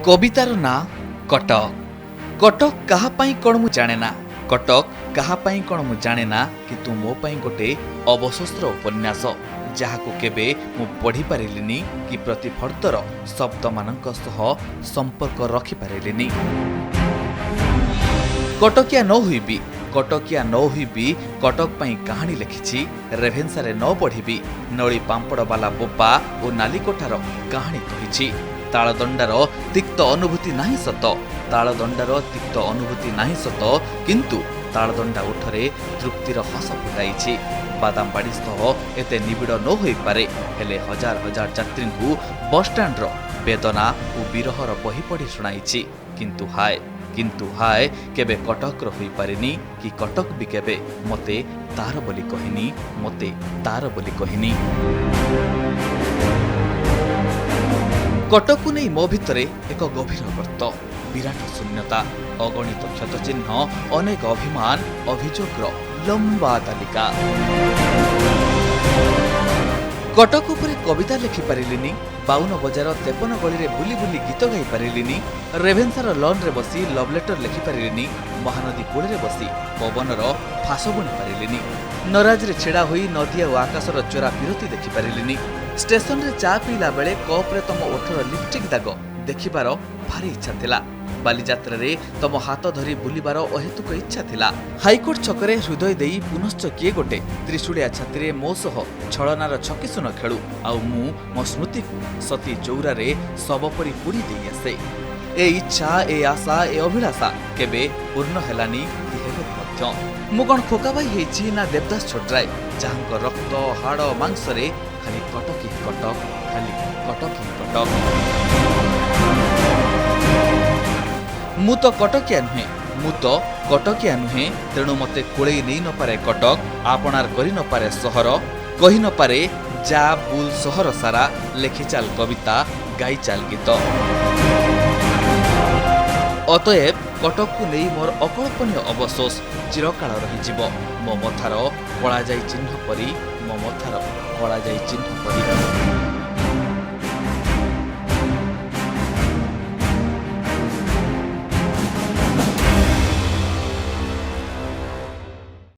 କବିତାର ନାଁ କଟକ। କଟକ କାହା ପାଇଁ କ'ଣ ମୁଁ ଜାଣେ ନା, କଟକ କାହା ପାଇଁ କ'ଣ ମୁଁ ଜାଣେ ନା, କିନ୍ତୁ ମୋ ପାଇଁ ଗୋଟେ ଅବଶୋଷର ଉପନ୍ୟାସ, ଯାହାକୁ କେବେ ମୁଁ ପଢ଼ିପାରିଲିନି କି ପ୍ରତି ଫର୍ଦ୍ଦର ଶବ୍ଦମାନଙ୍କ ସହ ସମ୍ପର୍କ ରଖିପାରିଲିନି। କଟକିଆ ନ ହୋଇ ବି, କଟକିଆ ନ ହୋଇ ବି କଟକ ପାଇଁ କାହାଣୀ ଲେଖିଛି। ରେଭେନ୍ସାରେ ନ ପଢ଼ିବି ନଳି ପାମ୍ପଡ଼ବାଲା ବୋପା ଓ ନାଲିକୋଠାର କାହାଣୀ କହିଛି। ତାଳଦଣ୍ଡାର ତିକ୍ତ ଅନୁଭୂତି ନାହିଁ ସତ, ତାଳଦଣ୍ଡାର ତିକ୍ତ ଅନୁଭୂତି ନାହିଁ ସତ, କିନ୍ତୁ ତାଳଦଣ୍ଡା ଓଠରେ ତୃପ୍ତିର ହସ ଫୁଟାଇଛି। ବାଦାମବାଡ଼ି ସହ ଏତେ ନିବିଡ଼ ନ ହୋଇପାରେ, ହେଲେ ହଜାର ହଜାର ଯାତ୍ରୀଙ୍କୁ ବସ୍ଷ୍ଟାଣ୍ଡର ବେଦନା ଓ ବିରହର ବହି ପଢ଼ି ଶୁଣାଇଛି। କିନ୍ତୁ ହାୟ, କିନ୍ତୁ ହାୟ, କେବେ କଟକର ହୋଇପାରିନି କି କଟକ ବି କେବେ ମୋତେ ତାର ବୋଲି କହିନି, ମୋତେ ତାର ବୋଲି କହିନି। କଟକକୁ ନେଇ ମୋ ଭିତରେ ଏକ ଗଭୀର ଗର୍ତ୍ତ, ବିରାଟ ଶୂନ୍ୟତା, ଅଗଣିତ କ୍ଷତଚିହ୍ନ, ଅନେକ ଅଭିମାନ ଅଭିଯୋଗର ଲମ୍ବା ତାଲିକା। କଟକ ଉପରେ କବିତା ଲେଖିପାରିଲିନି, 52 ବଜାର 53 ଗଳିରେ ବୁଲି ବୁଲି ଗୀତ ଗାଇପାରିଲିନି, ରେଭେନ୍ସାର ଲନ୍ରେ ବସି ଲଭ୍ ଲେଟର ଲେଖିପାରିଲିନି, ମହାନଦୀ କୂଳରେ ବସି ପବନର ଫାସ ବୁଣି ପାରିଲିନି, ନରାଜରେ ଛିଡ଼ା ହୋଇ ନଦୀ ଆଉ ଆକାଶର ଚୋରା ପିରତି ଦେଖିପାରିଲିନି, ଷ୍ଟେସନରେ ଚା ପିଇଲା ବେଳେ କପ୍ରେ ତମ ଓଠର ଲିପଷ୍ଟିକ୍ ଦାଗ ଦେଖିବାର ଭାରି ଇଚ୍ଛା ଥିଲା, ବାଲିଯାତ୍ରାରେ ତମ ହାତ ଧରି ବୁଲିବାର ଅହେତୁକ ଇଚ୍ଛା ଥିଲା, ହାଇକୋର୍ଟ ଛକରେ ହୃଦୟ ଦେଇ ପୁନଶ୍ଚ କିଏ ଗୋଟେ ତ୍ରିଶୂଳିଆ ଛାତିରେ ମୋ ସହ ଛଳନାର ଛକିଶୂନ ଖେଳୁ, ଆଉ ମୁଁ ମୋ ସ୍ମୃତିକୁ ସତୀ ଚଉରାରେ ଶବ ପରି ପୋଡ଼ି ଦେଇ ଆସେ। ଏ ଇଚ୍ଛା, ଏ ଆଶା, ଏ ଅଭିଳାଷା କେବେ ପୂର୍ଣ୍ଣ ହେଲାନି କି ହେବନି ମଧ୍ୟ। ମୁଁ କ'ଣ ଖୋକା ଭାଇ ହେଇଛି ନା ଦେବଦାସ ଛୋଟରାୟ, ଯାହାଙ୍କ ରକ୍ତ ହାଡ଼ ମାଂସରେ ଖାଲି କଟକ ହିଁ କଟକ, ଖାଲି କଟକ ହିଁ କଟକ। ମୁଁ ତ କଟକିଆ ନୁହେଁ, ମୁଁ ତ କଟକିଆ ନୁହେଁ, ତେଣୁ ମୋତେ କୋଳେଇ ନେଇ ନପାରେ କଟକ, ଆପଣାର କରି ନପାରେ ସହର, କହି ନପାରେ ଯା ବୁଲ ସହର ସାରା, ଲେଖି ଚାଲ କବିତା, ଗାଇ ଚାଲ ଗୀତ। ଅତଏବ କଟକକୁ ନେଇ ମୋର ଅକଳ୍ପନୀୟ ଅବଶୋଷ ଚିରକାଳ ରହିଯିବ ମୋ ମଥାର କଳାଯାଇ ଚିହ୍ନ ପରି, ମୋ ମଥାର କଳାଯାଇ ଚିହ୍ନ ପରି।